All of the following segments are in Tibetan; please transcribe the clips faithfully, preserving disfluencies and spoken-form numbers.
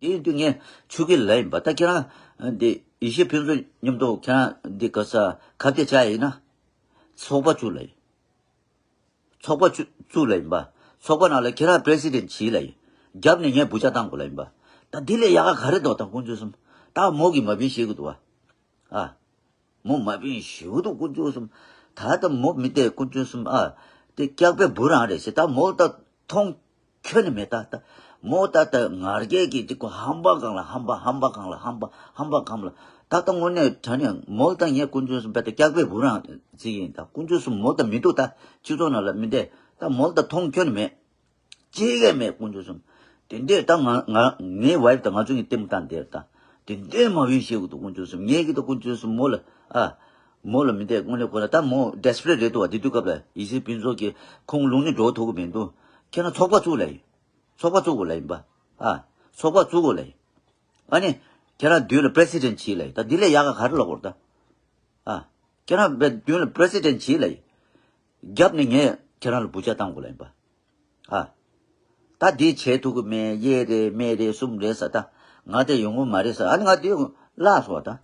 དེ་ཡིན་དུས་ངས་ཆོས་སྐད་ལ་ཡིན་པ། ད་ཁྱེད་རང་འདི་ཡེ་ཤེས་ཕུན་ཚོགས་མཉམ་དུ་ཁྱེད་རང་འདི་ག་ས་ཁ་གཏད་བཅག་ཡིན་ན། ཚོགས་པ་བཙུགས་ལ་ཡིན། ཚོགས་པ་བཙུགས་ལ་ཡིན་པ། ཚོགས་པ་ནང་ལ་ཁྱེད་རང་པི་རེ་སི་ཌེན་ཊི་བྱིས་ལ་ཡིན། རྒྱབ་ནས་ངས་བུ་ཆ་བཏང་དགོས་ལ་ཡིན་པ། ད་འདི་ལས་ཡག་ག་ག་རེ་འདུག་ད་དཀོན་མཆོག་གསུམ། ད་མོ་གིས་མ་བིན་ཤེས་གི་འདུག་བ། ཨ། མོ་མ་བིན་ཞེ་པོ་འདུག་དཀོན་མཆོག་གསུམ། ད་ལྟ་མོ་མི་དེ་དཀོན་མཆོག་གསུམ་ཨ། དེ་སྐྱག་པའི་བུ་རང་རེད་ཟེར། ད་མོ་ད་མཐོང་ཁྱོན་ནས་མེད། ད་ད་མོ་ད་ད་ང་རྒྱལ་གྱི་དེ་ཁོ་ཧམ་པ་གང་ལ་ཧམ་པ། ཧམ་པ་གང་ལ་ཧམ་པ། ཧམ་པ་གང་ལ། ད་ལྟ་དངོས་གནས་དྲང་གནས་མོ་ད་ངས་དཀོན་མཆོག་གསུམ་དཔེ་ད་སྐྱག་པའི་བུ་རང་ཟེར་ཡིན། ད་དཀོན་མཆོག་གསུམ་མོ་ད་མི་འདུག་ད་སྤྱི་ཚོགས་ནང་ལ་མི་འདས། ད་མོ་ད་མཐོང་ཁྱོན་ནས་མེད། ཅི་གས་མེད་དཀོན་མཆོག་གསུམ། དེ་འདྲས་ད་ང་ང་ངའི་ཝའི་ཕི་དང་ང་ཚོ་གཉིས་ལྟད་མོ་ལྟ་བསྡད་ད། དེ་འདྲས་མ་བིན་ཤེས་གི་འདུག་དཀོན་མཆོག་གསུམ། ངས་གི་ད་དཀོན་མཆོག་གསུམ་མོ་ལ་ཨ། མོ་ལ་མི་འདས། དངོས་གནས་ཁོ་ན་ད་མོ་ཌེ་སི་པི་རེ་ཊི་རེད་འདུག་བ། དེ་དུས་སྐབས་ལ་ཡེ་ཤེས་ཕུན་ཚོགས་ཀྱི་ཁོང་ལུང་ནས་འགྲོ་ཐུབ་གི་མི་འདུག་ཁྱེད་རང་ཚོགས་པ་བཙུགས་ལ་ཡིན། ཚོགས་པ་བཙུགས་དགོས་ལ་ཡིན་པ། ཨ། ཚོགས་པ་བཙུགས་དགོས་ལ་ཡིན། ཨ་ནི། ཁྱེད་རང་མདུན་ལ་པི་རེ་སི་ཌེན་ཊི་བྱིས་ལ་ཡིན། ད་འདི་ལས་ཡག་ག་ག་རེ་ལབ་དགོས་རེད་ད། ཨ། ཁྱེད་རང་པའི་མདུན་ལ་པི་རེ་སི་ཌེན་ཊི་བྱིས་ལ་ཡིན། རྒྱབ་ནས་ངས་ཁྱེད་རང་ལ་བུ་ཆ་བཏང་དགོས་ལ་ཡིན་པ། ཨ། ད་འདི་བྱེད་ཐུབ་གི་མེད། གཡས་རེད་མེད་རེད་གསུམ་རེད་ཟེར། ད་ང་དེ་ཡོང་གི་མ་རེད་ཟེར། ཨ་ནི་ང་དེ་བརླག་སོང་བ་ད།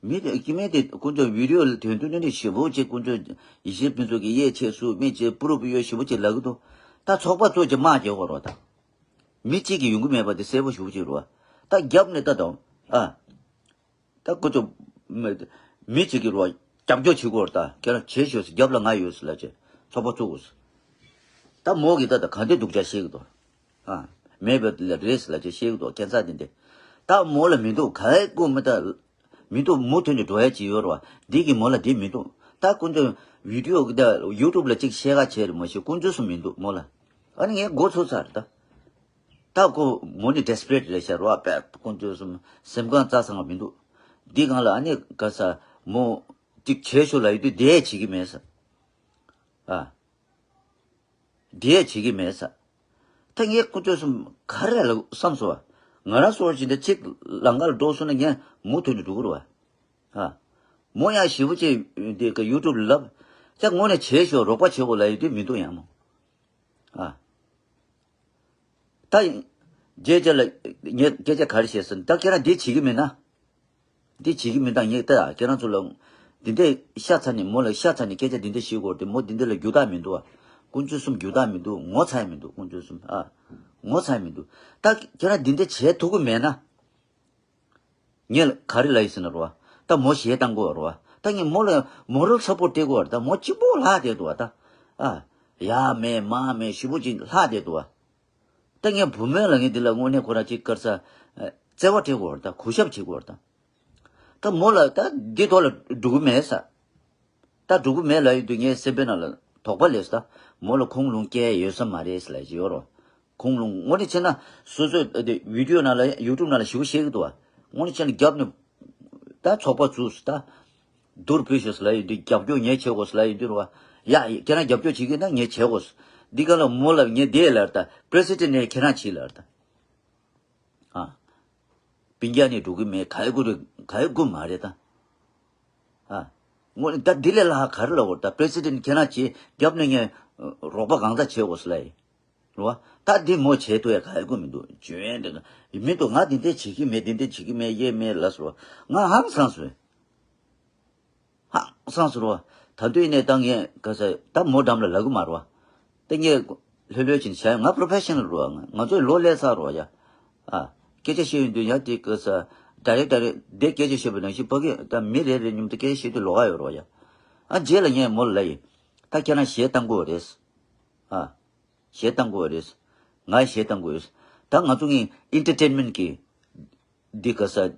མི་དེ་སྐྱེ་དམན་དེ་དཀོན་མཆོག་བི་ཌི་ཡོ་ལ་དོན་དུ་ནི་ཞེ་པོ་ཅིག་དཀོན་མཆོག་ཡེ་ཤེས་ཕུན་ཚོགས་ཀྱི་གཡས་ཆེ་སུ་མི་ཅིག་པུ་རུབ་ཡོད་ཞེ་པོ་ཅིག་ལབ་གི་འདུག་ད་ཚོགས་པ་ཚོ་ཅིག་དམག་རྒྱག་དགོས་རེད་བ་ད། མི་གཅིག་གིས་ཡོང་གི་མེད་པ་དེ་གསལ་པོ་ཞེ་པོ་ཅིག་རེད་བ། ད་རྒྱབ་ནས་ད་དང་ཨ། ད་ཁོ་ཚོ་མི་མི་གཅིག་གིས་རོ་རྒྱབ་སྐྱོར་བྱེད་དགོས་རེད། ད་ཁྱེད་རང་བྱེད་ཤོག་ཟེར། རྒྱབ་ལ་ང་ཡོད་ཟེར་ལབ་བྱས་ཚོགས་པ་བཙུགས་དགོས་ཟེར། ད་མོ་གིས་ད་ད་ག་འདྲ་སྡུག་ཅག་བཤད་གི་འདུག་ཨ། མེད་པ་ལ་རེད་ཟེར་ལབ་བྱས་བཤད་གི་འདུག་ཁྱད་མཚར་དེ་འདྲ། ད་མོ་ལ་མི་འདུག་ག་ཡེ་དགོས་མི་ད། མི་འདུག་མུ་མཐུད་ནས་འགྲོ་ཡ་ཅིག་ཡོད་རེད་བ། འདི་གིས་མོ་ལ་འདི་མི་འདུག་ད་དཀོན་མཆོག་བི་ཌི་ཡོ་གི་ད་ཡུ་ཊུབ་ལ་གཅིག་བཤད་ག་བྱས་རེད་མ་གཞི་དཀོན་མཆོག་གསུམ་མི་འདུག་མོ་ལ། ཨ་ནི་ངས་མགོ་ཚོས་ཚར་ད། ད་ཁོ་མོ་ནི་ཌེ་སི་པི་རེ་ཊི་རེད་ཤག་རོ། ཨ་པད་དཀོན་མཆོག་གསུམ་སེམས་ཁམས་རྩ་ཚང་བ་མི་འདུག་འདི་སྒང་ལ་ཨ་ནི་ག་ས་མོ་གཅིག་བྱེད་ཤོག་ལབ་ཡོད་དུས་བསྡད་བྱེད་ཀྱི་མེད་ས། ཨ། བསྡད་བྱེད་ཀྱི་མེད་ས། ད་ངས་དཀོན་མཆོག་གསུམ་ག་རེ་ལ་བསམ་སོང་བ། ང་རང་སོར་བཞིན་དུ་གཅིག་ལམ་ཁ་ལ་འགྲོ་སོང་ན་ངས་མུ་མཐུད་ནས་འགྲོ་གི་རེད་བ། ཨ། མོ་ཡང་ཞེ་པོ་ཅིག་འདི་ག་ཡུ་ཊུབ་ལ་ལབ། ད་དངོས་གནས་བྱེད་ཤོག་རོགས་པ་བྱེད་དགོས་ལབ་ཡོད་དུས་མི་འདུག་ཡང་མོ། ཨ། ད་རྗེས་རྗེས་ལ་ངས་སྐད་ཆ་ག་རེ་བཤད་ཟེར་ན། ད་ཁྱེད་རང་འདི་བྱེད་ཀྱི་མིན་ན། འདི་བྱེད་ཀྱི་མིན་ད། ངས་ད་ཁྱེད་རང་ཚོ་ལ་འདི་འདྲས་ཤ་ཚ་ནས་མོ་ལ་ཤ་ཚ་ནས་སྐད་ཆ་འདི་འདྲས་བཤད་དགོས་ཏེ་མོ་འདི་འདྲས་ལ་རྒྱུ་དག་མི་འདུག་བ། དཀོན་མཆོག་གསུམ་རྒྱུ་དག་མི་འདུག་ངོ་ཚ་ཡ་མི་འདུག་དཀོན་མཆོག་གསུམ་ཨ། ངོ་ཚ་ཡ་མི་འདུག་ད་ཁྱེད་རང་འདི་འདྲས་བྱེད་ཐུབ་ཀྱི་མེད་ན། ངས་ག་རེ་ལབ་ཡིན་ཟེར་ན་རོ། ད་མོ་གཞས་བཏང་དགོས་རོ། ད་ངས་མོ་ལ་མོ་རལ་སབ་པོར་ཊི་སྤྲད་དགོས་ར། ད་མོ་གཅིག་པོ་ལྷག་བསྡད་འདུག་བ་ད། ཨ། ཡ་མེད་མ་མེད་ཞེ་པོ་ཅིག་ལྷག་བསྡད་འདུག་བ། ད་ངས་བུ་མོ་ལ་ངས་འདི་ལ་དངོས་གནས་ཁོ་རང་ཅིག་དཀར་ས། བརྩེ་བ་སྤྲད་དགོས་ར། ད་གུས་ཞབས་བྱེད་དགོས་ར་ད། ད་མོ་ལ་ད་འདི་ཐོག་ལ་འགྲོ་གི་མེད་ས། ད་འགྲོ་གི་མེད་ལབ་ཡོད་དུས་ངའི་སེམས་པའི་ནང་ལ་དོགས་པ་སླེབས་སོང་། ད་མོ་ལ་ཁུངས་ལུང་སྐྱེལ་ཡོད་ས་མ་རེད་ཟེར་ལབ་ཀྱི་ཡོད་རོ། ཁུངས་ལུང་དངོས་གནས་བྱས་ན་སོ་སོའི་དེ་བི་ཌི་ཡོ་ནང་ལ་ཡུ་ཊུབ་ནང་ལ་ཞེ་པོ་བཤད་ཀྱི་འདུག་བ། དངོས་གནས་བྱས་ན་རྒྱབ་ནས་ད་ཚོགས་པ་བཙུགས་སོང་། ད་རྡོར་ཕུལ་ཤོག་ཟེར་ལབ་ཡོད་དུས་རྒྱབ་སྐྱོར་ངས་བྱེད་དགོས་ཟེར་ལབ་ཡོད་དུས་རོ། ཡ་ཁྱེད་རང་རྒྱབ་སྐྱོར་བྱེད་ཀྱི་ན་ངས་བྱེད་དགོས། འདི་ག་ལ་མོ་ལ་ངས་བསྡད་ལབ་ད། པི་རེ་སི་ཌེན་ཊི་ནས་ཁྱེད་རང་བྱེད་ལབ་ད། ཨ། སྤུན་ཀྱག་ནི་འགྲོ་གི་མེད། ག་ཡི་དགོས་རེད། ག་ཡི་དགོས་མ་རེད་ད། ཨ། དངོས་ནི་ད་འདི་ལས་ལྷག་ག་རེ་ལབ་དགོས་རེད། ད་པི་རེ་སི་ཌེན་ཊི་ཁྱེད་རང་བྱེད། རྒྱབ་ནས་ངས་རོགས་པ་གང་ཙམ་བྱེད་དགོས་ཟེར་ལབ་ཡིན། རེད་བ། ད་འདི་མོ་བྱེད་ཐུབ་ཡ་ག་ཡི་དགོས་མི་འདུག་བྱེད་ཡ་འདི་མི་འདུག་ང་འདི་འདྲ་བྱེད་ཀྱི་མེད། འདི་འདྲ་བྱེད་ཀྱི་མེད། ཡེ་མེད་ལབ་སོང་། ང་ཧང་སངས་སོང་། ཧང་སངས་སུ་རོ། ད་དུས་ནས་ད་ངས་ག་ས་ད་མོ་འགྲམ་ལ་ལབ་གི་མ་རོ། ད་ངས་ལྷོད་ལྷོད་ཅིག་བྱས། ང་པོ་རོ་ཕེ་ཤ་ནལ་རོ། ང་ང་ཚོས་ལོ་ལས་ཚར་རོ་ཡ། ཨ། སྐད་ཆ་བཤད་ཡོང་དུས་ཡ་དེ་ག་ས་ཌའི་རེག་ཌའི་རེག་དེ་སྐད་ཆ་བཤད་པ་ནང་བཞིན་ཕ་གི་ད་མི་རེ་རེ་མཉམ་དུ་སྐད་ཆ་བཤད་དུས་ལོགས་ཀ་ཡོད་རོ་ཡ། ཨ། རྗེས་ལ་ངས་མོ་ལ་ལབ་ཡིན། ད་ཁྱེད་རང་གཞས་བཏང་དགོས་རེད། ཨ། གཞས་བཏང་དགོས་རེད། ང་གཞས་བཏང་དགོས་རེད། ད་ང་ཚོ་གི་ཨེན་ཊར་ཊེན་མེན་ཊི་གི་འདི་ག་ས།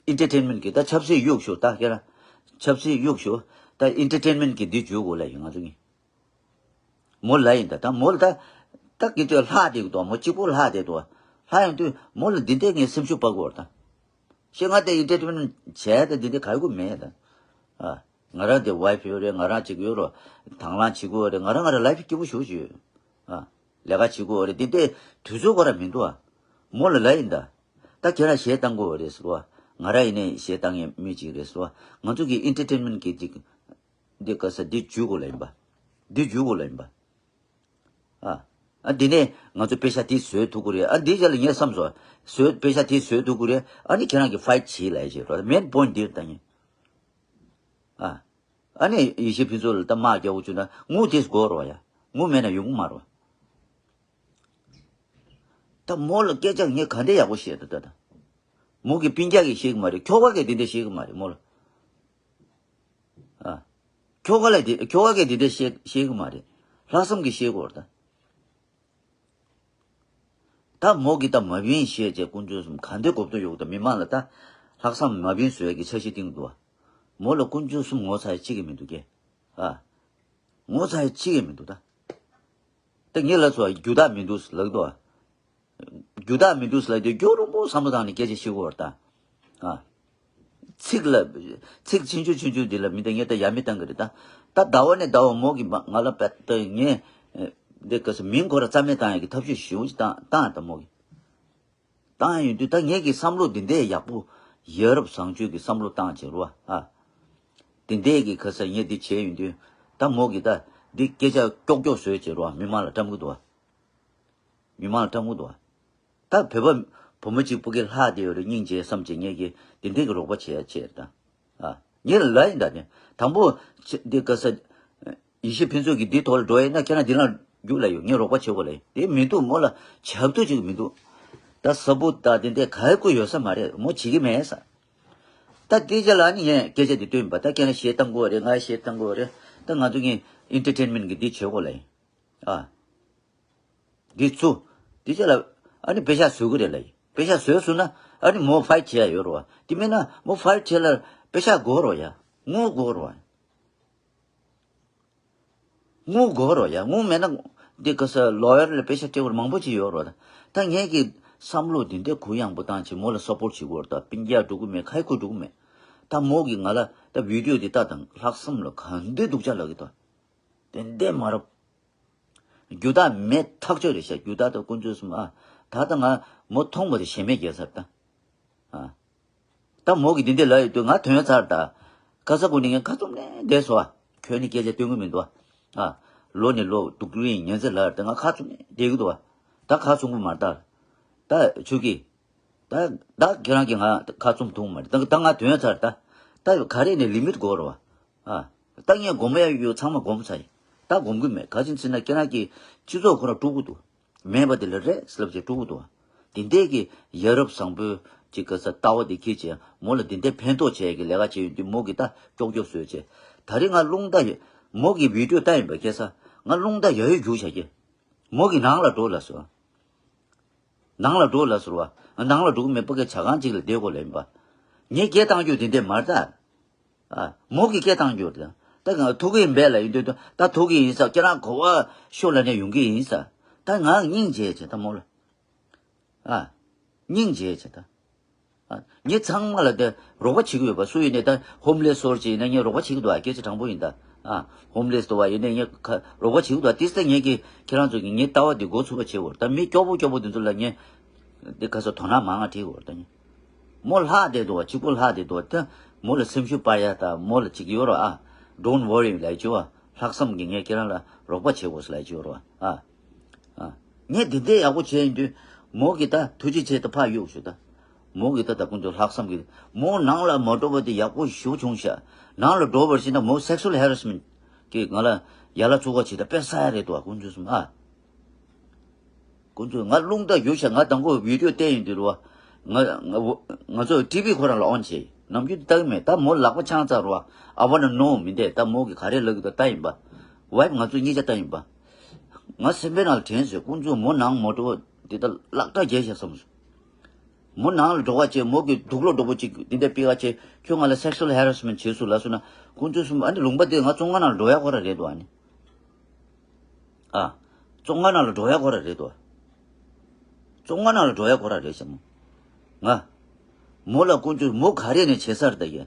ཨེན་ཊར་ཊེན་མེན་ཊི་གི་ད་ཆབ་སྲིད་གཡུག་ཞོག་ད་ཁྱེད་རང་ཆབ་སྲིད་གཡུག་ཞོག་ད་ཨེན་ཊར་ཊེན་མེན་ཊི་གི་འདི་བརྗོད་དགོས་ལབ་ཡིན་ང་ཚོ་གི། མོ་ལབ་ཡིན་ད། ད་མོ་ལ་ད་ད་གི་ཚོད་ལྷག་བསྡད་ཀྱི་འདུག་མོ་གཅིག་པོ་ལྷག་བསྡད་འདུག་ལྷག་ཡོང་དུས་མོ་ལ་འདི་འདྲས་ངས་སེམས་ཤུགས་སྤར་དགོས་རེད་ད། ཤེས་ང་དེ་ཨེན་ཊར་ཊེན་མེན་ཊི་བྱས་ཏེ་འདི་འདྲ་ག་ཡི་དགོས་མེད་ད། ཨ། ང་རང་དེ་ཝའི་ཕི་ཡོད་རེད། ང་རང་གཅིག་ཡོད་རོ། དང་བླངས་བྱེད་དགོས་རེད། ང་རང་ང་རང་ལའི་ཕི་སྐྱིད་པོ་ཞེ་པོ་ཅིག་ཡོད། ཨ། ལས་ཀ་བྱེད་དགོས་རེད། འདི་འདྲ་དུས་ཚོད་ཁོ་རང་མི་འདུག་ཨ། མོ་ལ་ལབ་ཡིན་ད། ད་ཁྱེད་རང་གཞས་བཏང་དགོས་རེད་ཟེར་བ། ང་རང་ཡིན་ནའི་གཞས་བཏང་མཁན་མི་གཅིག་རེད་ཟེར་བ། ང་ཚོ་གི་ཨེན་ཊར་ཊེན་མེན་ཊི་གི་འདི་འདི་ག་ས་འདི་བརྗོད་དགོས་ལབ་ཡིན་པ། འདི་བརྗོད་དགོས་ལབ་ཡིན་པ། ཨ། ཨ་འདི་ནས་ང་ཚོ་དཔེ་ཆ་དེ་བཟོས་ཐུབ་ཀྱི་རེད། ཨ་འདི་རྗེས་ལ་ངས་བསམ་སོང་། བཟོས་དཔེ་ཆ་དེ་བཟོས་ཐུབ་ཀྱི་རེད། ཨ་ནི་ཁྱེད་རང་གི་ཕའིཊ་བྱེད་ལབ་ཡ་ཅིག་རེད། མེན་པོ་ཡིན་ཊི་འདིར་ད་ཡིན། ཨ། ཨ་ནི་ཡེ་ཤེས་ཕུན་ཚོགས་ལ་ད་དམག་རྒྱག་དགོས་བྱུང་ན་དངུལ་དེ་དགོས་རེད་བ་ཡ། དངུལ་མེད་ན་ཡོང་གི་མ་རེད་བ། ད་མོ་ལ་སྐད་ཆ་ངས་ག་འདྲ་ཡག་པོ་བཤད་འདུག་ད་ད། མོ་གི་སྤུན་ཀྱག་གིས་ཤེས་ཀྱི་མ་རེད། ཁྱོ་ག་གིས་འདི་འདྲ་ཤེས་ཀྱི་མ་རེད་མོ་ལ། ཨ། ཁྱོ་ག་ལ་འདི་ཁྱོ་ག་གིས་འདི་འདྲ་ཤེས་ཤེས་ཀྱི་མ་རེད། ལྷག་བསམ་གྱིས་ཤེས་དགོས་རེད་ད། ད་མོ་གིས་ད་མ་བིན་བཤད་བྱས་དཀོན་མཆོག་གསུམ་ག་འདྲ་གོ་བསྡུར་ཡོད་ད། མི་མང་ལ་ད་ལྷག་བསམ་མ་བིན་བཟོ་ཡ་གི་འཆར་གཞི་བཏིང་འདུག་བ། མོ་ལ་དཀོན་མཆོག་གསུམ་ངོ་ཚ་ཡ་གཅིག་གི་མི་འདུག་གས། ཨ། ངོ་ཚ་ཡ་གཅིག་གི་མི་འདུག་ད། ད་ངས་ལབ་སོང་། རྒྱུ་དག་མི་འདུག་ལབ་འདུག་བ། རྒྱུ་དག་མི་འདུག་ལབ་དུས་རྒྱུ་རིང་པོ་བསམ་བློ་བཏང་ནས་སྐད་ཆ་བཤད་དགོས་རེད་ད། ཨ། ཚིག་ལ། ཚིག་ཆུང་ཆུང་ཆུང་ཆུང་འདི་ལ་མི་ད་ངས་ད་ཡ་མི་བཏང་གི་རེད་ད། ད་ཟླ་བ་ནས་ཟླ་བ་མོ་གི་མ་ང་ལ་པད་ད་ངས། འདི་ག་ས་མིང་ཁོ་ར་རྩ་མེད་བཏང་ཡ་གི་ཐབས་ཤེས་ཞེ་པོ་ཅིག་བཏང་བཏང་ད་མོ་གི། བཏང་ཡོང་དུས་ད་ངས་ཀྱི་བསམ་བློ་འདི་འདྲའི་ཡག་པོ་ཡ་རབས་བཟང་སྤྱོད་ཀྱི་བསམ་བློ་བཏང་བྱེད་རོགས་ཨ། འདི་འདྲའི་གི་ག་ས་ངས་འདི་བྱས་ཡོང་དུས་ད་མོ་གི་ད་འདི་སྐད་ཆ་ཀྱོག་ཀྱོག་བཟོས་བྱེད་རོགས་ཨ། མི་མང་ལ་བཀྲམ་གི་འདུག་ཨ། མི་མང་ལ་བཀྲམ་གི་འདུག་ཨ། ད་བོད་པ་བུ་མོ་གཅིག་སྤུ་གུ་ལྷག་བསྡད་ཡོད་རེད། སྙིང་རྗེ་བསམ་བྱས་ངས་ཀྱི་འདི་འདྲའི་གི་རོགས་པ་བྱེད་ཡ་བྱས་རེད་ད། ཨ། ངས་ལབ་ཡིན་ད་ནི། དང་པོ་ཆ་འདི་ག་ས་ཡེ་ཤེས་ཕུན་ཚོགས་ཀྱིས་འདི་ཐོག་ལ་འགྲོ་ཡིན་ན་ཁྱེད་རང་འདི་ལ་རྒྱུགས་ལ་ཡོད། ངས་རོགས་པ་བྱེད་དགོས་ལ་ཡིན། དེ་མི་འདུག་མོ་ལ་ཆབ་ཏུ་ཅིག་མི་འདུག་ད་ས་བུ་ད་དེ་འདྲའི་ག་ཡེ་ཀུ་ཡོད་ས་མ་རེད། མོ་བྱེད་ཀྱི་མེད་ས། ད་དེ་རྗེས་ལ་ནི་ངས་སྐད་ཆ་འདི་བཏོན་པ། ད་ཁྱེད་རང་གཞས་བཏང་དགོས་རེད། ང་གཞས་བཏང་དགོས་རེད། ད་ང་ཚོ་ངས་ཨེན་ཊར་ཊེན་མེན་ཊི་གི་འདི་བྱེད་དགོས་ལ་ཡིན། ཨ། འདི་ཚུ། འདི་ཅག་ལ། ཨ་ནི་པེ་ཤག་བཟོ་གི་རེད་ལ་ཡིན། པེ་ཤག་བཟོས་སོང་ན། ཨ་ནི་མོ་ཕའིཊ་བྱེད་ཡ་ཡོད་རོ་བ། དེ་མིན་ན་མོ་ཕའིཊ་བྱེད་ལ་པེ་ཤག་དགོས་རོ་ཡ། དངུལ་དགོས་རོ་བ། དངུལ་དགོས་རོ་ཡ། དངུལ་མེད་ན། འདི་ག་ས་ལོ་ཡར་ལ་པེ་ཤག་སྤྲད་དགོས་མང་པོ་ཅིག་ཡོད་རོ། ད་ངས་ཀྱི་བསམ་བློ་འདི་འདྲ་གུ་ཡངས་པོ་བཏང་བྱས་མོ་ལ་སབ་པོར་བྱེད་དགོས་རོ། ད་སྤུན་ཀྱག་འགྲོ་གི་མེད། ཁ་ཡ་ཁུ་འགྲོ་གི་མེད། ད་མོ་གིས་ང་ལ་ད་བི་ཌིའོ་འདི་ལྟ་དང་། ལྷག་བསམ་ལ་ག་འདྲ་སྡུག་ཅག་ལབ་གི་ད། དེ་འདྲ་མ་རབས། རྒྱུ་དག་མེད་ཐག་ཆོད་རེད་ཤག་རྒྱུ་དག་ད་དཀོན་མཆོག་གསུམ་ཨ། ད་ལྟ་ང་མོ་མཐོང་བ་དེ་ཞེ་མེད་རྒྱལ་ཚར་ད། ཨ། ད་མོ་གིས་འདི་འདྲ་ལབ་ཡོད་དུས་ང་དོན་ཚར་ད། ཁ་ས་གོ་ནས་ངས་ཁ་བཙུམ་ནས་བསྡད་སོང་ཨ། ཁྱོད་ནི་སྐད་ཆ་སྟོན་གི་མི་འདུག་ཨ། ལོ་ནས་ལོ་སྡུག་རུ་ཡིན་ཉན་ཚེ་ལབ་ད་ང་ཁ་བཙུམ་ནས་བསྡད་གི་འདུག་ཨ། ད་ཁ་བཙུམ་གི་མ་རེད་ད། ད་ཆུ་གི་ད་ད་ཁྱེད་རང་གིས་ང་ཁ་བཙུམ་ཐུབ་མ་རེད། ད་ད་ང་དོན་ཚར་ད། ད་ག་རེ་ནས་ལི་མིཊ་དགོས་རེད་བ། ཨ། ད་ངས་སྒོམ་ཡ་ཡོད་ཚང་མ་སྒོམ་ཚར་ཡིན། ད་སྒོམ་གི་མེད། ག་ཅི་ཟེར་ན་ཁྱེད་རང་གི་སྤྱི་ཚོགས་ཁོ་རང་དཀྲུག་གི་འདུག་མེད་པ་དེ་ལ་རེད་ཟེར་ལབ་བྱས་དཀྲུག་གི་འདུག་དེ་འདྲས་ཀྱི་ཡ་རབས་བཟང་པོའི་ཅིག་ག་ས་ལྟ་བ་དེ་ཁྱེར་བྱས་མོ་ལ་དེ་འདྲས་ཕན་ཐོགས་བྱས་ཀྱི་ལས་ཀ་བྱས་ཡོད་དུས་མོ་གིས་ད་ཀྱོག་ཀྱོག་བཟོས་བྱས། ད་རེས་ང་རླུང་རྟ་ཡོད། མོ་གི་བི་ཌིའོ་ལྟ་ཡིན་པ་ཁ་ས་ང་རླུང་རྟ་ཡ་ཡོད་རྒྱུགས་བྱ་གི། མོ་གིས་ནང་ལ་འགྲོ་ལབ་སོང་། ནང་ལ་འགྲོ་ལབ་ཟེར་བ། ནང་ལ་འགྲོ་གི་མེད་པ་གི་ཇ་ཁང་ཅིག་ལ་བསྡད་དགོས་ལབ་ཡིན་པ། ངས་སྐད་བཏང་རྒྱུ་དེ་འདྲས་མ་རེད་ད། ཨ། མོ་གིས་སྐད་བཏང་རྒྱུ་རེད་ད། ད་ང་ཐུག་གི་ཡིན་པས་ལབ་ཡོང་དུས་ད་ཐུག་གི་ཡིན་ས། ཁྱེད་རང་གོ་བ་ཤོད་ལབ་ནས་ཡོང་གི་ཡིན་ས། ད་ང་སྙིང་རྗེ་བྱེད་ད་མོ་ལ། ཨ། སྙིང་རྗེ་བྱེད་ད། ཨ། ངས་ཚང་མ་ལ་དེ་རོགས་པ་བྱེད་ཀྱི་ཡོད་པ། སུ་ཡིན་ནའི་ད་ཧོམ་ལེས་སོར་ཅིག་ཡིན་ན་ངས་རོགས་པ་བྱེད་ཀྱི་འདུག་ཨ། སྐད་ཆ་དྲང་པོ་ཡིན་ད། ཨ། ཧོམ་ལེས་འདུག་བ་ཡིན་ནའི་ངས་ཁ་རོགས་པ་བྱེད་ཀྱི་འདུག་ཨ། དེ་སྟེ་ངས་ཀྱི་ཁྱེད་རང་ཚོ་གི་ངའི་ལྟ་བ་འདི་འགོ་ཚུགས་པ་བྱེད་འོར། ད་མི་སྐྱོ་པོ་སྐྱོ་པོ་འདི་ཚོ་ལ་ངས་འདི་ག་ས་དོ་སྣང་མང་ང་བྱེད་འོར། ད་ངས་མོ་ལྷག་བསྡད་འདུག་བ། གཅིག་པོ་ལྷག་བསྡད་འདུག་བ། ད་མོ་ལ་སེམས་ཤུགས་སྤར་ཡ་ད་མོ་ལ་ཅིག་ཡོད་རོ་ཨ། Don't worry ལབ་ཅིག་བ། ལྷག་བསམ་གྱིས་ངས་ཁྱེད་རང་ལ་རོགས་པ་བྱེད་དགོས་ལབ་ཅིག་ཡོད་རོ་ཨ། ཨ། ངས་འདི་འདྲས་ཡག་པོ་བྱས་ཡིན་དུས་མོ་གིས་ད་ཐུགས་རྗེ་ཆེ་ད་ཕར་གཡུག་ཞུ་ད། མོ་གིས་ད་ད་དཀོན་མཆོག་ལྷག་བསམ་གྱིས་མོ་ནང་ལ་མ་འགྲོ་བ་དེ་ཡག་པོ་ཞེ་པོ་བྱུང་ཤག་ནང་ལ་འགྲོ་བར་བྱེད་ན་མོ་sexual harassment གིས་ང་ལ་ཡ་ལ་བཙུགས་པ་བྱེད་ད་དཔེ་ཟ་ཡ་རེད་འདུག་ཨ། དཀོན་མཆོག་གསུམ་ཨ། དཀོན་མཆོག་ང་རླུང་རྟ་གཡུག་ཤག་ང་དང་པོ་བི་ཌིའོ་བལྟས་ཡིན་དུས་རེད་བ། ང་ང་ང་ཚོ་ཊི་ཝི་ཁོ་རང་ལ་ཨོན་བྱས། ནམ་རྒྱུན་དེ་ལྟ་གི་མེད། ད་མོ་ལག་པ་འཆང་ཚར་རེད་བ། I wanna know མི་འདས། ད་མོ་གིས་ག་རེ་ལབ་གི་འདུག་ལྟ་ཡིན་པ། ཝའིཕ་ང་ཚོ་གཉིས་ཆ་ལྟ་ཡིན་པ། ང་སེམས་པའི་ནང་ལ་དྲན་སོང་། དཀོན་མཆོག་མོ་ནང་མ་འགྲོ་བ་དེ་ད་ལག་བརྡ་རྒྱག་ཤག་བསམ་སོང་། མོ་ནང་ལ་འགྲོ་བ་བྱས་མོ་གི་དུག་ལོག་འགྲོ་པོ་ཅིག་དེ་འདྲ་པི་ཀ་བྱས་ཁྱོད་ང་ལ་sexual harassment བྱས་སོང་ལབ་སོང་ན་དཀོན་མཆོག་གསུམ། ཨ་ནི་ལུང་པ་དེ་ང་བཙོན་ཁང་ནང་ལ་འགྲོ་ཡ་ཁོ་ར་རེད་འདུག་ཨ་ནི། ཨ། བཙོན་ཁང་ནང་ལ་འགྲོ་ཡ་ཁོ་ར་རེད་འདུག་བཙོན་ཁང་ནང་ལ་འགྲོ་ཡ་ཁོ་ར་རེད་ཤག་མོ། ང་། མོ་ལ་དཀོན་མཆོག་མོ་ག་རེ་ནས་བྱེད་ས་རེད་ད་ཡ།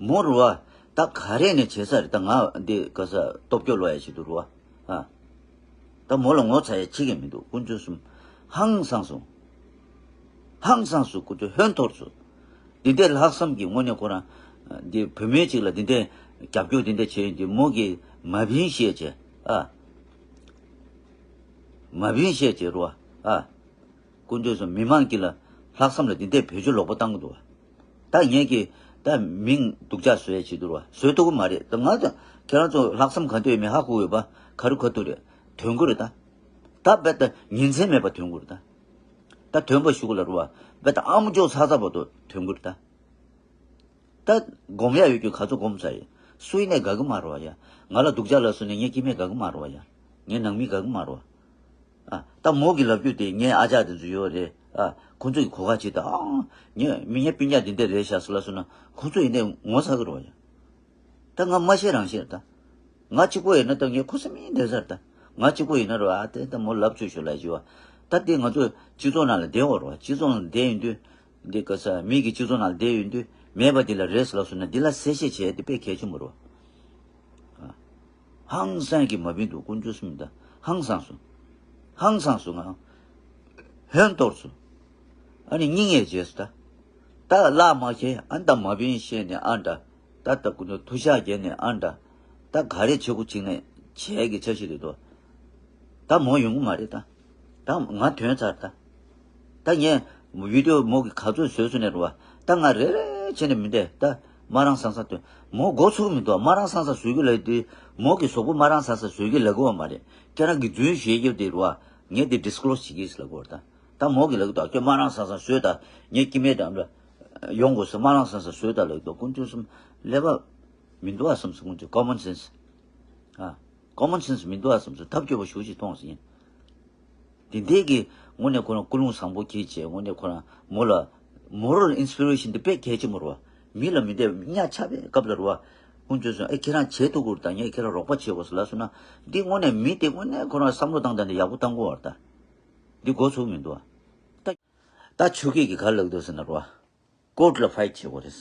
མོ་རུ་བ། ད་ག་རེ་ནས་བྱེད་ས་རེད་ད། ང་འདི་ག་ས་སྟོབས་སྐྱོ་ལོ་ཡ་ཞིག་འདུག་རུ་བ། ཨ། ད་མོ་ལ་ངོ་ཚ་ཡ་ཅིག་ཀྱང་མི་འདུག་དཀོན་མཆོག་གསུམ། ཧང་སངས་སོང་། ཧང་སངས་སོང་། དཀོན་མཆོག་ཧོན་འཐོར་སོང་། འདི་འདྲའི་ལྷག་བསམ་གྱི་དངོས་གནས་ཁོ་རང་། འདི་བུད་མེད་ཅིག་ལ་འདི་འདྲའི་རྒྱབ་སྐྱོར་འདི་འདྲ་བྱས་ཡོང་དུས་མོ་གིས་མ་བིན་ཤེས་བྱས་ཨ། མ་བིན་བཤད་བྱེད་རོ། ཨ། དཀོན་མཆོག་གསུམ། མི་མང་གི་ལ་ལྷག་བསམ་ལ་འདི་འདྲའི་བེད་སྤྱོད་ལོག་པ་བཏང་གི་འདུག་བ། ད་ངས་ཀྱི་ད་མིང་སྡུག་ཅག་བཟོ་ཡ་བྱེད་འདུག་རོ། བཟོ་ཐུབ་ཀྱི་མ་རེད། ད་ང་ད་ཁྱེད་རང་ཚོ་ལྷག་བསམ་ག་འདྲ་ཡོད་མེད་ཧ་གོ་ཡོད་པ། ག་རུ་ག་ཐུག་རེད། དོན་གོ་རེད་ད། ད་རྦད་དེ་ཉིན་མཚན་མེད་པ་དོན་གོ་རེད་ད། ད་དོན་པ་ཞུ་གི་ལ་རོ་བ། རྦད་དེ་ཨ་མོ་ཅོག་ཚ་ཚ་བར་དུ་དོན་གོ་རེད་ད། ད་སྒོམ་ཡ་ཡོད་རྒྱུ་ག་ཚོད་སྒོམ་ཚར་ཡིན། སུ་ཡིན་ནས་དགའ་གི་མ་རེད་བ་ཡ། ང་ལ་སྡུག་ཅག་ལབ་སོང་ནས་ངའི་སྐྱེ་དམན་དགའ་གི་མ་རེད་བ་ཡ། ངའི་ནང་མི་དགའ་གི་མ་རེད་བ། ཨ། ད་མོ་གི་ལབ་རྒྱུ་དེ་ངའི་ཨ་ཅག་དེ་ཚོ་ཡོད་རེད། ཨ། ཁོ་ཚོ་གི་གོ་ཁ་ཅིག་ད། ཨ། ངས་མི་ངའི་སྤུན་ཀྱག་དེ་འདྲ་རེད་ཤག་ཟེར་ལབ་སོང་ན་ཁོ་ཚོ་ཡིན་ནས་ངོ་ཚ་གི་རེད་བ་ཡ། ད་ང་མ་ཤེས་རང་ཤེས་རེད་ད། ང་གཅིག་པོ་ཡིན་ན་ད་ངས་ཁུ་སིམ་མེར་བསྡད་ས་རེད་ད། ང་གཅིག་པོ་ཡིན་ན་རོ། ཨ། དེ་ད་མོ་ལབ་ཚུལ་ཞུ་ལ་ཞུ་བ། ད་དེ་ང་ཚོ་སྤྱི་ཚོགས་ནང་ལ་བསྡད་འོ་རོ། སྤྱི་ཚོགས་ནང་བསྡད་ཡིན་དུས། འདི་ག་ས་མི་གི་སྤྱི་ཚོགས་ནང་བསྡད་ཡོད་དུས་མེད་པ་འདི་ལ་རེད་ཟེར་ལབ་སོང་ན་འདི་ལ་གསལ་བཤད་བྱས་ཏེ་དཔེ་གལ་ཆེན་པོ་རེད། ཨ། ཧང་སང་གི་མ་བིན་འདུག་དཀོན་མཆོག་གསུམ་ད། ཧང་སངས་སོང་། ཧང་སངས་སོང་། ང་ཧོན་གཏོར་སོང་། ཨ་ནི་སྙིང་ཡས་བརྗེད་སོང་ད། ད་བླ་མ་ཁྱེད་ཨ་ད་མ་བིན་བཤད་ནས་ཨ་འདྲ། ད་ད་ཀུན་ཏུ་ཐུ་ཤག་རྒྱན་ནས་ཨ་འདྲ། ད་ག་རེ་བྱེད་དགོས་བྱེད་ནས་བྱས་ཀྱི་འཆར་གཞི་རེད་དོ། ད་མོ་ཡོང་གི་མ་རེད་ད། ད་ང་ཐོན་ཚར་ད། ད་ངས་བི་ཌིའོ་མོ་གི་ག་ཚོད་བཟོས་སོང་ནས་རེད་བ། ད་ང་རེ་རེ་བྱས་ནས་མི་འདས་ད། མ་རང་སང་སང་ཐོན། མོ་མགོ་ཚུགས་མི་འདུག་མ་རང་སང་སང་བཟོས་ཀྱི་ལབ་དུས་མོ་གི་གཟུགས་པོ་མ་རང་སང་སང་བཟོས་ཀྱི་ལབ་གི་བ་མ་རེད། ཁྱེད་རང་གི་རྫུན་བཤད་རྒྱུ་དེ་རེད་བ། ངས་དེ་ཌིས་ཀི་ལོ་སི་བྱེད་ཀྱི་ལབ་གི་བ། ད་ད་མོ་གི་ལབ་གི་འདུག་ཁྱོད་མ་རང་སང་སང་བཟོས་ད། ངས་སྐྱེ་དམན་འདྲ་ཡོང་དགོས་སོ། མ་རང་སང་སང་བཟོས་ད་ལབ་གི་འདུག་དཀོན་མཆོག་གསུམ། ཀླད་པ་མི་འདུག་ཨ་བསམ་སོང་། དཀོན་མཆོག་ཀོ་མོན་སེན་སི། ཨ། ཀོ་མོན་སེན་སི་མི་འདུག་ཨ་བསམ་སོང་། ཐབས་སྐྱོ་པོ་ཞེ་པོ་ཅིག་མཐོང་སོང་། དེ་འདྲའི་གི་དངོས་གནས་ཁོ་རང་ཀུན་སློང་བཟང་པོ་སྐྱེས་བྱས། དངོས་གནས་ཁོ་རང་མོ་ལ་མོ་རལ་ཨིན་སི་པི་རེ་ཤན་དེ་དཔེ་གལ་ཆེན་པོ་རེད་བ། མི་ལ་མི་འདྲ་བའི་གཉའ་ཆག་པའི་སྐབས་ལ་རེད་བ། དཀོན་མཆོག་གསུམ། ཨེ་ཁྱེད་རང་བྱེད་ཐུབ་ཀྱི་རེད་ད། ངས་ཁྱེད་རང་རོགས་པ་བྱེད་དགོས་ཟེར་ལབ་སོང་ན། འདི་དངོས་གནས་མི་དེ་དངོས་གནས་ཁོ་རང་བསམ་བློ་བཏང་སྟངས་དེ་ཡག་པོ་བཏང་གི་ཡོད་རེད་ད། འདི་མགོ་ཚོས་མི་འདུག་ཨ། ད་ད་ཆོས་སྐད་ཀྱིས་ག་རེ་ལབ་འདུག་ཟེར་ན་རེད་བ། ཀོར་ཊི་ལ་ཕའིཊ་བྱེད་དགོས་རེད།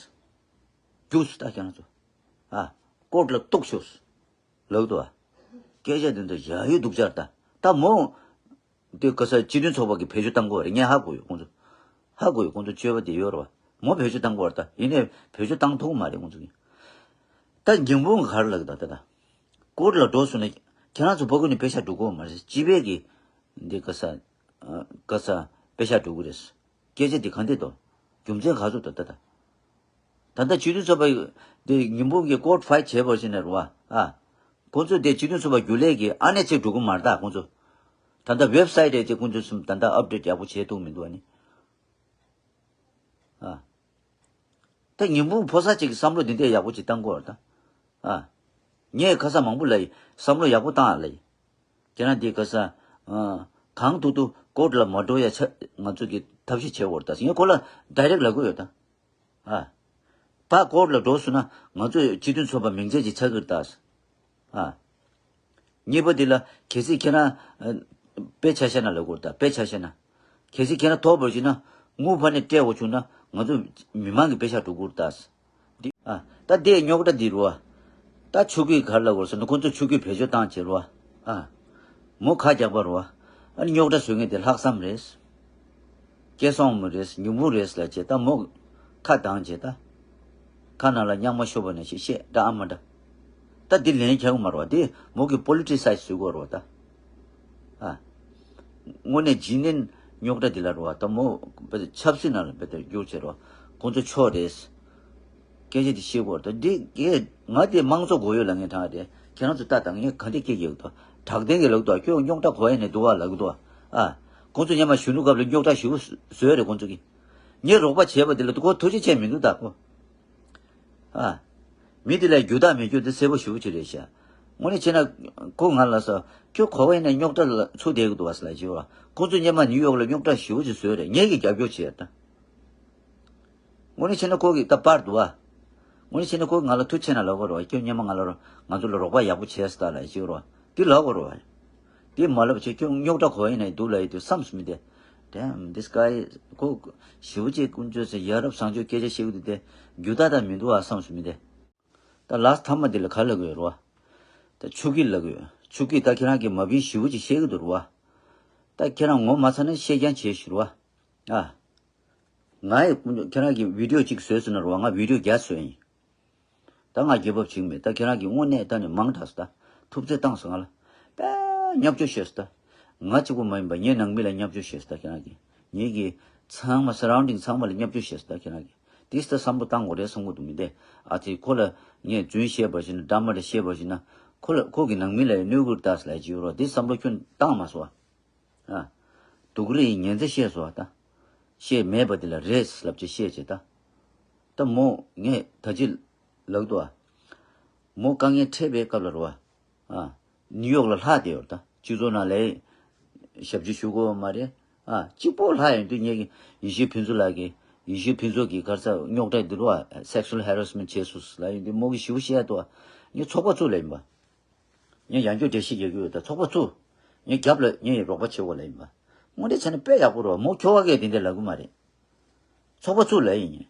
རྒྱུགས་སུ་ལྟ་ཁྱེད་རང་ཚོ། ཨ། ཀོར་ཊི་ལ་གཏུགས་ཤོག་ལབ་འདུག་ཨ། སྐད་ཆ་དེ་ཚོ་ཡ་ཡོད་སྡུག་ཅག་རེད་ད། ད་མོ་དེ་ག་ས་སྤྱི་མཐུན་ཚོགས་པ་གིས་བེད་སྤྱོད་བཏང་གི་ཡོད་རེད། ངས་ཧ་གོ་ཡོད་ཁོང་ཚོ། ཧ་གོ་ཡོད། ཁོང་ཚོ་སྤྱོད་པ་དེ་ཡོད་རེད་བ། མོ་བེད་སྤྱོད་བཏང་གི་ཡོད་རེད་ད། ཡིན་ནའི་བེད་སྤྱོད་བཏང་ཐུབ་ཀྱི་མ་རེད་ཁོང་ཚོ་གིས། ད་ཉི་འབུམ་ག་རེ་ལབ་གི་ད། ད་ད་ཀོར་ཊི་ལ་འགྲོ་སོང་ན་ཁྱེད་རང་ཚོ་ཕ་གི་ནས་པེ་ཤ་སྒྲུག་གི་ཡོད་མ་རེད། སྤྱི་པའི་གི་འདི་ག་ས་ག་ས་པེ་ཤ་སྒྲུག་གི་རེད། སྐད་ཆ་འདི་ག་འདྲ་འདུག་རྒྱུ་མཚན་ག་ཚོད་འདུག་ད་ད། ད་ལྟ་སྤྱི་མཐུན་ཚོགས་པ་འདི་ཉི་འབུམ་གྱི་ཀོར་ཊི་ཕའིཊ་བྱས་པར་ཕྱིན་ནས་རེད་བ། ཨ། ཁོང་ཚོས་དེ་སྤྱི་མཐུན་ཚོགས་པ་རྒྱུན་ལས་ཀྱི་ཨ་ནེ་ཅིག་སྒྲུག་གི་མ་རེད་ད་ཁོང་ཚོ། ད་ལྟ་ཝེབ་སའིཊ་རེད་དེ་ཁོང་ཚོས་ད་ལྟ་ཨབ་ཌེཊ་ཡག་པོ་བྱེད་ཐུབ་མི་འདུག་ཨ་ནི། ཨ། ད་ཉི་འབུམ་ཕོ་གསར་ཅིག་གིས་བསམ་བློ་འདི་འདྲ་ཡག་པོ་ཅིག་བཏང་དགོས་རེད་ད། ཨ། ངས་ཁ་སང་མང་པོ་ལབ་ཡིན། བསམ་བློ་ཡག་པོ་བཏང་ཨ་ལབ་ཡིན། ཁྱེད་རང་འདི་ག་ས། ཨ། གང་ཐུབ་ཐུབ་ཀོར་ཊི་ལ་མ་འགྲོ་ཡ་ཆ་ང་ཚོ་གི་ཐབས་ཤེས་བྱེད་དགོས་རེད་ད། ངས་ཁོ་ལ་ཌའི་རེག་ལབ་གི་ཡོད་ད། ཨ། ཕར་ཀོར་ཊི་ལ་འགྲོ་སོང་ན་ང་ཚོ་སྤྱི་མཐུན་ཚོགས་པ་མིང་ཚད་ཅིག་ཆགས་ཀྱི་རེད་ད། ཨ། གཉིས་པ་འདི་ལ་གལ་སྲིད་ཁྱེད་རང་ཨ། དཔེ་ཆ་བཞག་ན་ལབ་དགོས་རེད་ད། དཔེ་ཆ་བཞག་ན། གལ་སྲིད་ཁྱེད་རང་ཐོབ་པར་བྱུང་ན་དངུལ་ཕར་ནས་སྤྲད་དགོས་བྱུང་ན་ང་ཚོ་མི་མང་གི་པེ་ཤ་སྒྲུག་དགོས་རེད་ད། འདི། ཨ། ད་དེ་རྙོག་དྲ་འདི་རེད་བ། ད་ཆོས་སྐུའི་ག་རེ་ལབ་དགོས་ཟེར་ན་ཁོང་ཚོ་ཆོས་སྐུ་བེད་སྤྱོད་བཏང་བྱས་རེད་བ། ཨ། མོ་ཁ་རྒྱག་པ་རེད་བ། ཨ་ནི་རྙོག་དྲ་བཟོ་མཁན་དེ་ལྷག་བསམ་རེད། སྐལ་བཟང་མོ་རེད། ཉུང་མོ་རེད་ལབ་བྱས་ད་མོ་ཁ་གདངས་བྱས་ད། ཁ་ནང་ལ་རྙོག་མ་ཤོར་བ་ནང་བཞིན་བཤད་འདྲ་ཨ་མ་འདྲ། ད་འདི་ལན་རྒྱག་གི་མ་རེད་བ། འདི་མོ་གི་པོ་ལི་ཊི་སའི་ཛི་བཟོ་དགོས་རེད་བ་ད། ཨ། དངོས་གནས་རྗེས་ནས་རྙོག་དྲ་འདི་ལ་རེད་བ། ད་མོ་བེ་ད་ཆབ་སྲིད་ནང་ལ་བེ་ད་བསྒྱུར་བྱས་རེད་བ། ཁོང་ཚོ་ཆོས་རེད། སྐད་ཆ་འདི་བཤད་དགོས་རེད་ད། འདི་གས་ང་དེ་དམངས་གཙོ་དགོས་ཡོད་ལབ་མཁན་དྲང་རེད། ཁྱེད་རང་ཚོ་ལྟ་དང་། ངས་ག་འདྲ་སྐད་རྒྱག་གི་འདུག་དྲག་ལྡན་གྱིས་ལབ་གི་འདུག་ཁྱོད་རྙོག་དྲ་གོ་ཡ་ནས་འདུག་བ་ལབ་གི་འདུག་ཨ། ཁོང་ཚོ་སྔོན་མ་གཞོན་ནུ་སྐབས་ལ་རྙོག་དྲ་ཞེ་པོ་བཟོས་རེད་ཁོང་ཚོ་གིས། ངས་རོགས་པ་བྱས་པ་དེ་ལ་ཁོ་ཐུགས་རྗེ་ཆེ་མི་འདུག་ད་ཁོ། ཨ། མི་དེ་ལ་རྒྱུ་དག་མེད་རྒྱུ་དེ་གསལ་པོ་ཞེ་པོ་ཅིག་རེད་ཤག་དངོས་གནས་བྱས་ན་ཁོ་ང་ལ་ས་ཁྱོད་གོ་བ་ཡིན་ན་རྙོག་དྲ་ལ་ཚུད་བསྡད་ཀྱི་འདུག་བ་ཟེར་ལབ་བྱས་པ། ཁོང་ཚོ་སྔོན་མ་ནིའུ་ཡོག་ལ་རྙོག་དྲ་ཞེ་པོ་ཅིག་བཟོས་རེད། ངས་ཀྱིས་རྒྱབ་སྐྱོར་བྱས་ད། དངོས་གནས་བྱས་ན་ཁོ་གིས་ད་པར་འདུག་བ། དངོས་གནས་བྱས་ན་ཁོ་ང་ལ་ཐུགས་ཆེ་ན་ལབ་དགོས་རེད་བ། ཁྱོད་སྔོན་མ་ང་ལ་རོ་ང་ཚོ་ལ་རོགས་པ་ཡག་པོ་བྱས་ཟེར་ད་ལབ་བྱས་རོ། དེ་ལབ་དགོས་རེད་བ། དེ་མ་ལབ་བྱས་ཁྱོད་རྙོག་དྲ་གོ་ཡ་ནས་འདུག་ལབ་ཡ་དེ་བསམ་སོང་མི་དེ། Damn, this guy ཁོ་ཞེ་པོ་ཅིག་དཀོན་མཆོག་ཟེར་ཡ་རབས་བཟང་སྤྱོད་སྐད་ཆ་བཤད་གི་འདུག་དེ། རྒྱུ་ད་ད་མི་འདུག་ཨ་བསམ་སོང་མི་དེ། ད་ལཱསི་ཊི་མཐའ་མ་འདི་ལ་ག་རེ་ལབ་དགོས་རེད་བ། ད་ཆོས་སྐུ་ལབ་དགོས། ཆོས་སྐུ་ད་ཁྱེད་རང་གིས་མ་བིན་ཞེ་པོ་ཅིག་བཤད་གི་འདུག་རེད་བ། ད་ཁྱེད་རང་ངོ་མ་ཚ་ན་བཤད་རྐྱང་བྱེད་ཞུ་རེད་བ། ཨ། ང་ཡི་ཁྱེད་རང་གིས་བི་ཌིའོ་གཅིག་བཟོས་སོང་ན་རེད་བ། ང་བི་ཌིའོ་བརྒྱ་བཟོས་ཡིན། ད་ང་རྒྱལ་བབ་བྱེད་ཀྱི་མེད། ད་ཁྱེད་རང་གིས་དངོས་གནས་ད་ནི་མང་དྲགས་སོང་ད། ཐུབ་ཚོད་བཏང་སོང་ང་ལ། དཔེ་བརྙས་བཅོས་བྱས་སོང་ད། ང་གཅིག་པོ་མ་ཡིན་པ་ངའི་ནང་མི་ལ་བརྙས་བཅོས་བྱས་སོང་ད་ཁྱེད་རང་གིས། ངེད་ཀྱི་ཚང་མ་surrounding་ཚང་མ་ལ་བརྙས་བཅོས་བྱས་སོང་ད་ཁྱེད་རང་གིས། དེ་ལྟར་བསམ་བློ་བཏང་དགོས་རེད་བསམ་གྱི་འདུག་མི་འདི། ཨ་ཙི་ཁོ་ལ་ངས་རྫུན་བཤད་པ་ཞིག་ན་འདྲ་མ་འདྲ་བཤད་པ་ཞིག་ན་ཁོ་ལ་ཁོ་གི་ནང་མི་ལ་ཡང་གནོད་ཀྱི་རེད་ད་ཟེར་ལབ་ཀྱི་ཡོད་རེད། དེ་བསམ་བློ་ཁྱོན་བཏང་མ་སོང་ཨ། ཨ། སྡུག་རུས་ཡིན་ཉེན་ཚེ་བཤད་སོང་ཨ་ད། བཤད་མེད་པ་དེ་ལ་རེད་ལབ་ཅིག་བཤད་བྱས་ད། ད་མོ་ངས་ད་ཅི་ལབ་འདུག་ཨ། མོ་དཀའ་ངལ་འཕྲད་པའི་སྐབས་ལ་རེད་བ། ཨ། ནིའུ་ཡོག་ལ་ལྷག་བསྡད་ཡོད་ད། སྤྱི་ཚོགས་ནང་ལ་ཞབས་ཕྱི་ཞུ་དགོས་མ་རེད། ཨ། གཅིག་པོ་ལྷག་ཡོང་དུས་ངེད་ཀྱི་ཡེ་ཤེས་ཕུན་ཚོགས་ལགས་ཀྱིས། ཡེ་ཤེས་ཕུན་ཚོགས་ཀྱིས་ག་རེ་ཟེར་རྙོག་དྲ་འདི་རུ་ཨ་sexual harassment བྱས་སོང་ལབ་ཡོང་དུས་མོ་གིས་ཞེ་པོ་བཤད་འདུག་ངས་ཚོགས་པ་བཙུགས་ལབ་ཡིན་པ། ངས་ཡང་བསྐྱར་འགྲེལ་བཤད་རྒྱག་གི་ཡོད་ད། ཚོགས་པ་བཙུགས། ངས་རྒྱབ་ལ་ངས་རོགས་པ་བྱེད་དགོས་ལབ་ཡིན་པ། དངོས་གནས་བྱས་ན་དཔེ་ཡག་པོ་རེད་བ། མོ་ཁྱོ་ག་གིས་དེ་འདྲ་ལབ་གི་མ་རེད། ཚོགས་པ་བཙུགས་ལབ་ཡིན།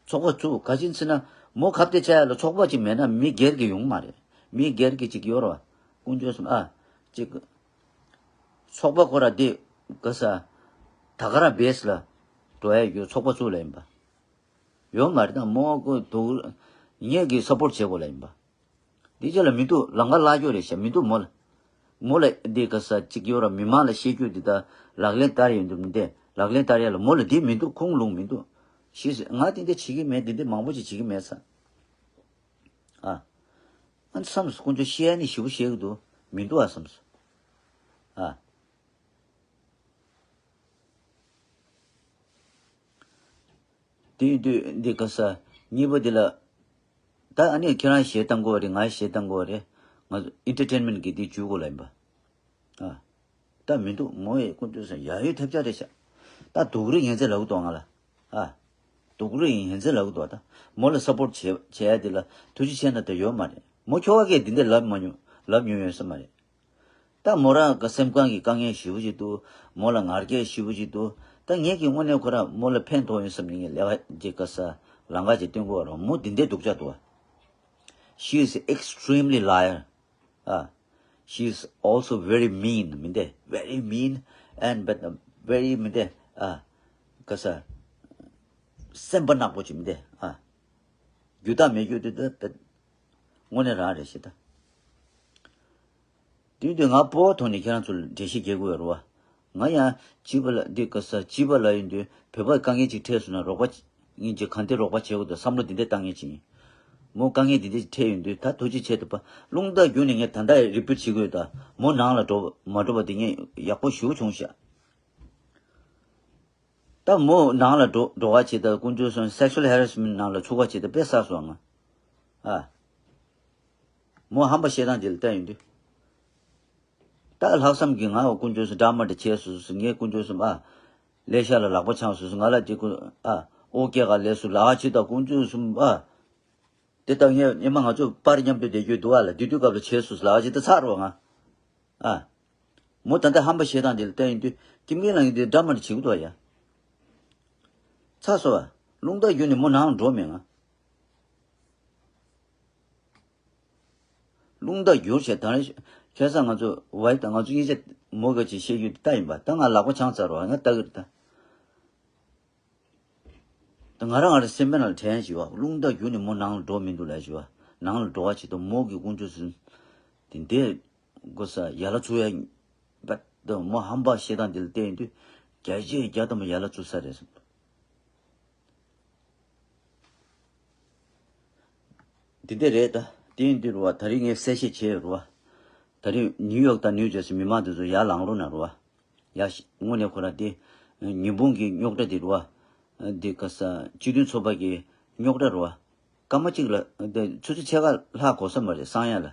ཚོགས་པ་བཙུགས། ག་ཅི་ཡིན་ཟེར་ན་མོ་ཁ་གཏད་བཅག་ཡ་ལ་ཚོགས་པ་ཅིག་མེད་ན་མི་སྒེར་གྱི་ཡོང་མ་རེད། མི་སྒེར་གྱི་ཅིག་ཡོད་རེད་བ། དཀོན་མཆོག་གསུམ་ཨ། ཅིག་ཚོགས་པ་ཁོ་ར་དེ་ག་ས་ད་ག་རང་བེས་ལ་འགྲོ་ཡ་ཡོད། ཚོགས་པ་བཙུགས་ལབ་ཡིན་པ། ཡོད་མ་རེད་ད། མོ་ཁོ་དུ་ངེད་ཀྱིས་སབ་པོར་བྱེད་དགོས་ལབ་ཡིན་པ། འདི་ཅག་ལ་མི་འདུག་ལམ་ཁ་བརླག་རྒྱུ་རེད་ཤག་མི་འདུག་མོ་ལ། མོ་ལ་འདི་ག་ས་ཅིག་ཡོད་ར། མི་མང་ལ་བཤད་རྒྱུ་འདི་ད་ལག་ལེན་བསྟར་ཡོང་དུས་མི་འདི་ལག་ལེན་བསྟར་ཡ་ལ་མོ་ལ་འདི་མི་འདུག་ཁུངས་ལུང་མི་འདུག་ཤེས་སོང་། ང་འདི་འདི་བྱེད་ཀྱི་མེད། འདི་འདི་མང་པོ་ཅིག་བྱེད་ཀྱི་མེད་ས། ཨ། ཨ་ནི་བསམས་སོང་། དཀོན་མཆོག་བཤད་ཡ་ནི་ཞེ་པོ་བཤད་ཀྱི་འདུག་མི་འདུག་ཨ་བསམས་སོང་། ཨ། དེ་ཡིན་དུས་འདི་ག་ས་གཉིས་པ་འདི་ལ། ད་ཨ་ནི་ཁྱེད་རང་གཞས་བཏང་དགོས་རེད། ང་གཞས་བཏང་དགོས་རེད། ང་ཚོ་ཨེན་ཊར་ཊེན་མེན་ཊི་གི་འདི་བྱེད་དགོས་ལབ་ཡིན་པ། ཨ། ད་མི་འདུག་མོ་ཡི་ཀུན་སྤྱོད་ཟེར་ཡ་ཡོད་ཐབས་ཆག་རེད་ཤག་ད་སྡུག་རུས་ངན་ཚད་ལབ་གི་འདུག་ང་ལ། ཨ། སྡུག་རུས་ངན་ཚད་ལབ་གི་འདུག་ད་མོ་ལ་སབ་པོར་བྱེད་བྱེད་ཡ་དེ་ལ་ཐུགས་རྗེ་ཆེ་ན་ད་ཡོད་མ་རེད། མོ་ཁྱོ་ག་གིས་འདི་འདྲ་ལབ་མ་མྱོང་། ལབ་མྱོང་ཡོད་ས་མ་རེད། ད་མོ་རང་གི་སེམས་ཁམས་ཀྱི་དཀའ་ངལ་ཞེ་པོ་ཅིག་འདུག་མོ་ལ་ངར་སྐད་ཞེ་པོ་ཅིག་འདུག་ད་ངེད་ཀྱི་དངོས་གནས་ཁོ་རང་མོ་ལ་ཕན་ཐོགས་ཡོང་བསམ་ནས་ངས་ལས་ཀ་ཅིག་ག་ས་ལམ་ཁ་ཅིག་སྟོན་དགོས་པ་རེད། མོ་འདི་འདྲའི་སྡུག་ཅག་འདུག་བ། She is extremely liar. ཨ། She is also very mean མི་འདི། Very mean and but very མི་འདི། ཨ། ག་ས། སེམས་པ་ནག་པོ་ཅིག་མི་འདི། ཨ། རྒྱུ་དག་མེད་རྒྱུ་དེ་དེ་དེ་དངོས་གནས་རང་རེད་ཤག་ད། དེ་དུས་ང་སྤོ་བོ་ཐོག་ནས་ཁྱེད་རང་ཚོ་ལ་འགྲེལ་བཤད་རྒྱག་དགོས་རེད་བ། ང་ཡང་བྱིས་པ་ལ་འདི་ག་ས་བྱིས་པ་ལ་ཡིན་དུས་བོད་པ་དཀའ་ངལ་ཅིག་འཕྲད་སོང་ན་རོགས་པ་ངེད་ཀྱིས་གང་ཐད་རོགས་པ་བྱེད་དགོས་འདུག་བསམ་བློ་འདི་འདྲ་བཏང་མཁན་ཅིག་ཡིན། མོ་དཀའ་ངལ་འདི་འདྲ་ཅིག་འཕྲད་ཡོང་དུས་ད་ཐུགས་རྗེ་ཆེ་ཐུབ་པ། རླུང་རྟ་བརྒྱུད་ནས་ངས་ད་ལྟ་རི་པིཊ་བྱེད་དགོས་ད། མོ་ནང་ལ་འགྲོ་མ་འགྲོ་བ་འདི་ངས་ཡག་པོ་ཞུ་བྱུང་ཤག་ད་མོ་ནང་ལ་འགྲོ་འགྲོ་བ་བྱེད་ད་དཀོན་མཆོག་གསུམ་sexual harassment ནང་ལ་ཚུད་པ་བྱེད་ད་དཔེ་བསགས་སོང་ང་། ཨ། མོ་ཧམ་པ་བཤད་སྟངས་དེ་ལ་བལྟས་ཡོང་དུས། ད་ལྷག་བསམ་གྱིས་ང་དཀོན་མཆོག་གསུམ་འདྲ་མ་འདྲ་བྱས་སོང་ཟེར། ངས་དཀོན་མཆོག་གསུམ་ཨ། ལས་ཤག་ལ་ལག་པ་འཆང་སོང་ཟེར། ང་ལ་དེ་ཀུན་ཨ། ཨོ་སྐད་ག་ལས་སུ་ལག་ཅི་ད་དཀོན་མཆོག་གསུམ་ཨ། དེ་ལྟར་ངས་སྔོན་མ་ང་ཚོ་པར་མཉམ་དུ་བསྡད་རྒྱུ་འདུག་ཨ་ལ། དེ་དུས་སྐབས་ལ་བྱས་སོང་ཟེར་ལག་ཅི་ད་ཚར་རོ་ང་། ཨ། མོ་ད་ལྟ་ཧམ་པ་བཤད་སྟངས་དེ་ལ་བལྟས་ཡོང་དུས་ཀིམ་ཀི་ལང་གིས་དེ་འདྲ་མ་འདྲ་བྱེད་ཀྱི་འདུག་ཡ། ཚར་སོང་བ། རླུང་རྟ་བརྒྱུད་ནས་མོ་ནང་ལ་འགྲོ་མེད་ང་། རླུང་རྟ་བསྒྱུར་བྱས་ད་རེས་ཁ་སང་ང་ཚོ་ཝའི་དང་ང་ཚོ་གཉིས་ཆ་མོ་ག་ཅིག་བཤད་རྒྱུ་ད་ཡིན་པ། ད་ང་ལག་པ་འཆང་ཚར་བ། ང་ལྟ་གི་རེད་ད། ད་ང་རང་ང་རང་སེམས་པའི་ནང་ལ་དྲན་བྱས་བ། རླུང་རྟ་བསྒྱུར་ནས་མོ་ནང་ལ་འགྲོ་མི་འདུག་ལབ་བྱས་བ། ནང་ལ་འགྲོ་བ་བྱེད་དུས་མོ་གི་དཀོན་མཆོག་གསུམ་དེ་འདྲའི་དགོས་ས་ཡ་ལ་ཚུགས་ཡ་ཡིན་པ། ད་མོ་ཧམ་པ་བཤད་སྟངས་དེ་ལ་བལྟས་ཡོང་དུས་བརྒྱ་ཆའི་བརྒྱ་ཐམ་པ་ཡ་ལ་ཚུགས་ས་རེད་བསམ་འདུག་འདི་འདྲ་རེད་ད། དེ་ཡིན་དུས་རུ་བ། ད་རིང་ངས་གསལ་བཤད་བྱས་ཡོད་རུ་བ། ད་རིང་ནིའུ་ཡོག་དང་ནིའུ་ཇར་སི་མི་མང་དེ་ཚོ་ཡར་ལངས་རོགས་གནང་རུ་བ། ཡ་ཤི། དངོས་གནས་ཁོ་ར་དེ་ཉིན་གུང་གི་རྙོག་དྲ་དེ་རུ་བ། འདི་ག་ས་སྤྱི་མཐུན་ཚོགས་པ་གི་རྙོག་དྲ་རུ་བ། སྐར་མ་གཅིག་ལ་དེ་ཆུ་ཚོད་ཕྱེད་ཀ་ལྷག་གོ་ས་མ་རེད་སང་ཡ་ལ།